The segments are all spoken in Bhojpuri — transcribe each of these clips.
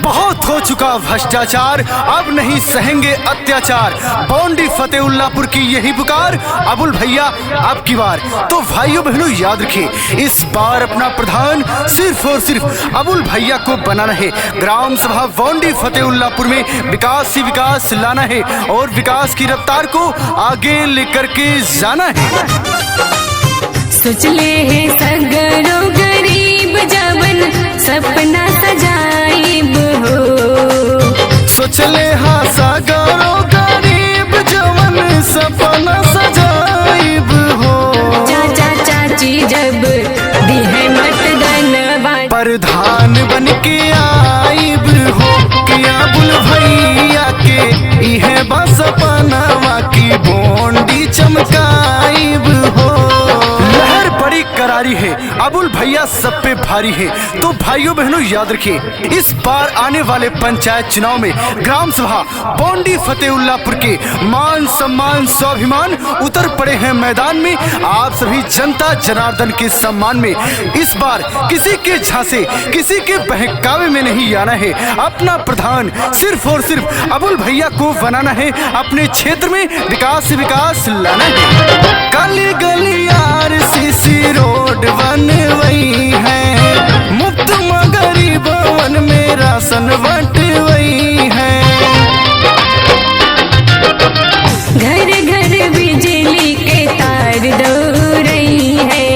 बहुत हो चुका भ्रष्टाचार, अब नहीं सहेंगे अत्याचार। बौंडी फतेहुल्लापुर की यही पुकार, अबुल भैया अब की बार। तो भाइयों बहनों याद रखिए, इस बार अपना प्रधान सिर्फ और सिर्फ अबुल भैया को बनाना है। ग्राम सभा बौंडी फतेहुल्लापुर में विकास ही विकास लाना है और विकास की रफ्तार को आगे लेकर के जाना है। सोच ले है सगरो गरीब जवन सपना सजाइब हो। सोचले हाँ सागरो गरीब जवन सपना सजाइब हो। चाचा चाची जब दी है मतदानवा, प्रधान बन के आइब हो। किया बुल भैया के इहे बस सपनावा की बोंडी चमकाइब हो। लहर बड़ी करारी है, अबुल भैया सब पे भारी है। तो भाइयों बहनों याद रखिए, इस बार आने वाले पंचायत चुनाव में ग्राम सभा बौंडी फतेहुल्लापुर के मान सम्मान स्वाभिमान उतर पड़े हैं मैदान में। आप सभी जनता जनार्दन के सम्मान में इस बार किसी के झांसे किसी के बहकावे में नहीं आना है। अपना प्रधान सिर्फ और सिर्फ अबुल भैया को बनाना है। अपने क्षेत्र में विकास से विकास लाना है। गली गली आरसीसी रोड बन वही है, मुफ्त में गरीबवन में राशन बंट वही है। घर घर बिजली के तार दो रही है,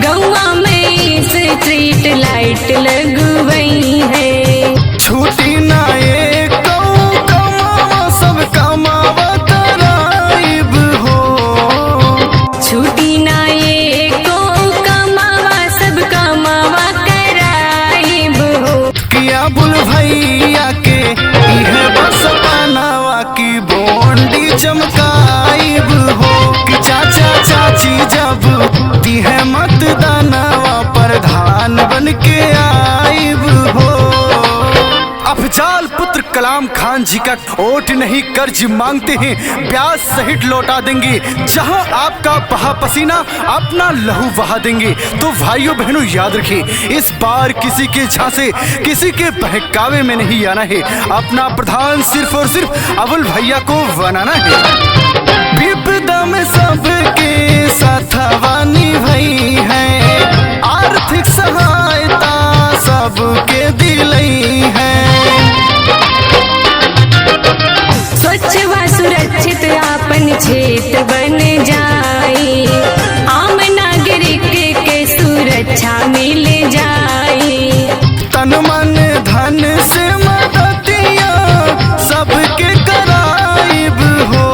गौवा में स्ट्रीट लाइट लगवई है। छूटी ना एक कमावा सब कमावा तराइब हो। छुट्टी ना ये को कमावा सब कमावा कराइब हो। किया बुल भैया के इहे बस सपनावा की बोंडी चमकाइब हो। कि चाचा चाची जब दिहे मतदानवा प्रधान बन के आइब हो। अफजाल पुत्र कलाम खान जी का ओट नहीं कर्ज मांगते हैं, ब्याज सहित लौटा देंगे। जहां आपका बहा पसीना अपना लहू बहा देंगे। तो भाइयों बहनों याद रखिए, इस बार किसी के झांसे किसी के बहकावे में नहीं आना है। अपना प्रधान सिर्फ और सिर्फ अबुल भैया को बनाना है। विपदा में सबके साथवानी भई है, आर्थिक सहायता सबके दिलई है। स्वच्छ व सुरक्षित आपन क्षेत्र बन जाए, आम नागरिक के सुरक्षा मिल जाए। तन मन धन से मदतिया सबके कराइब हो।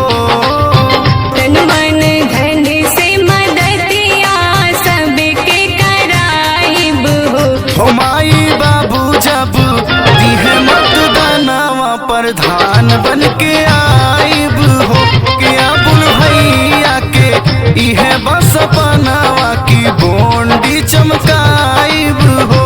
तन मन धन से मदतिया सबके कराइब हो। हो माई बाबू जब दिहे मतदानवा प्रधान बन के आइब हो। किया बुल भैया के इहे बस सपनावा की बोंडी चमकाइब हो।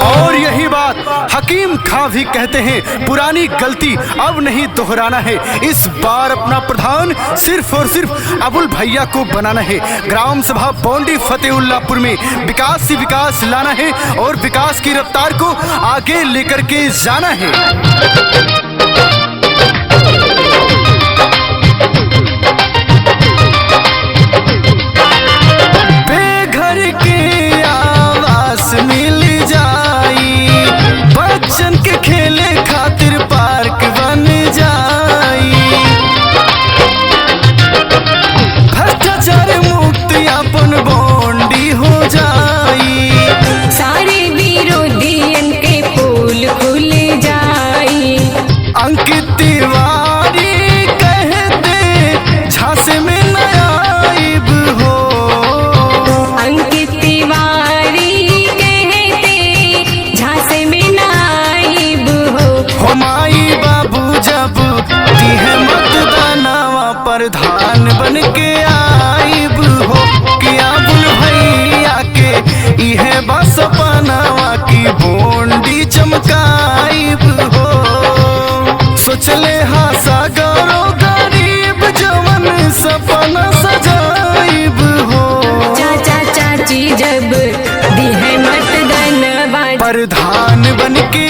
और यही बात हकीम खां भी कहते हैं, पुरानी गलती अब नहीं दोहराना है। इस बार अपना प्रधान सिर्फ और सिर्फ अबुल भैया को बनाना है। ग्राम सभा बौंडी फतेहुल्लापुर में विकास ही विकास लाना है और विकास की रफ्तार को आगे लेकर के जाना है। बेघर के आवास मिल जाई, बच्चन के खेले खातिर पार्क बन जाई। भ्रष्टाचार मुक्त अपन बॉन्डी हो जाई। सारे विरोधियन के पोल खुल जाई। अंकित तिवारी कहते झांसे में न आइब हो। अंकित तिवारी कहते झांसे में नाइब हो। हो माई बाबू जब दिहे मतदानवा प्रधान बन के आइब हो। किया बुल भैया के इहे बस सपनावा की बोंडी चमकाइब हो। सोचले हाँ सागरो गरीब जवन सपना सजाइब हो। चाचा चाची जब दी है मतदानवा, प्रधान बन के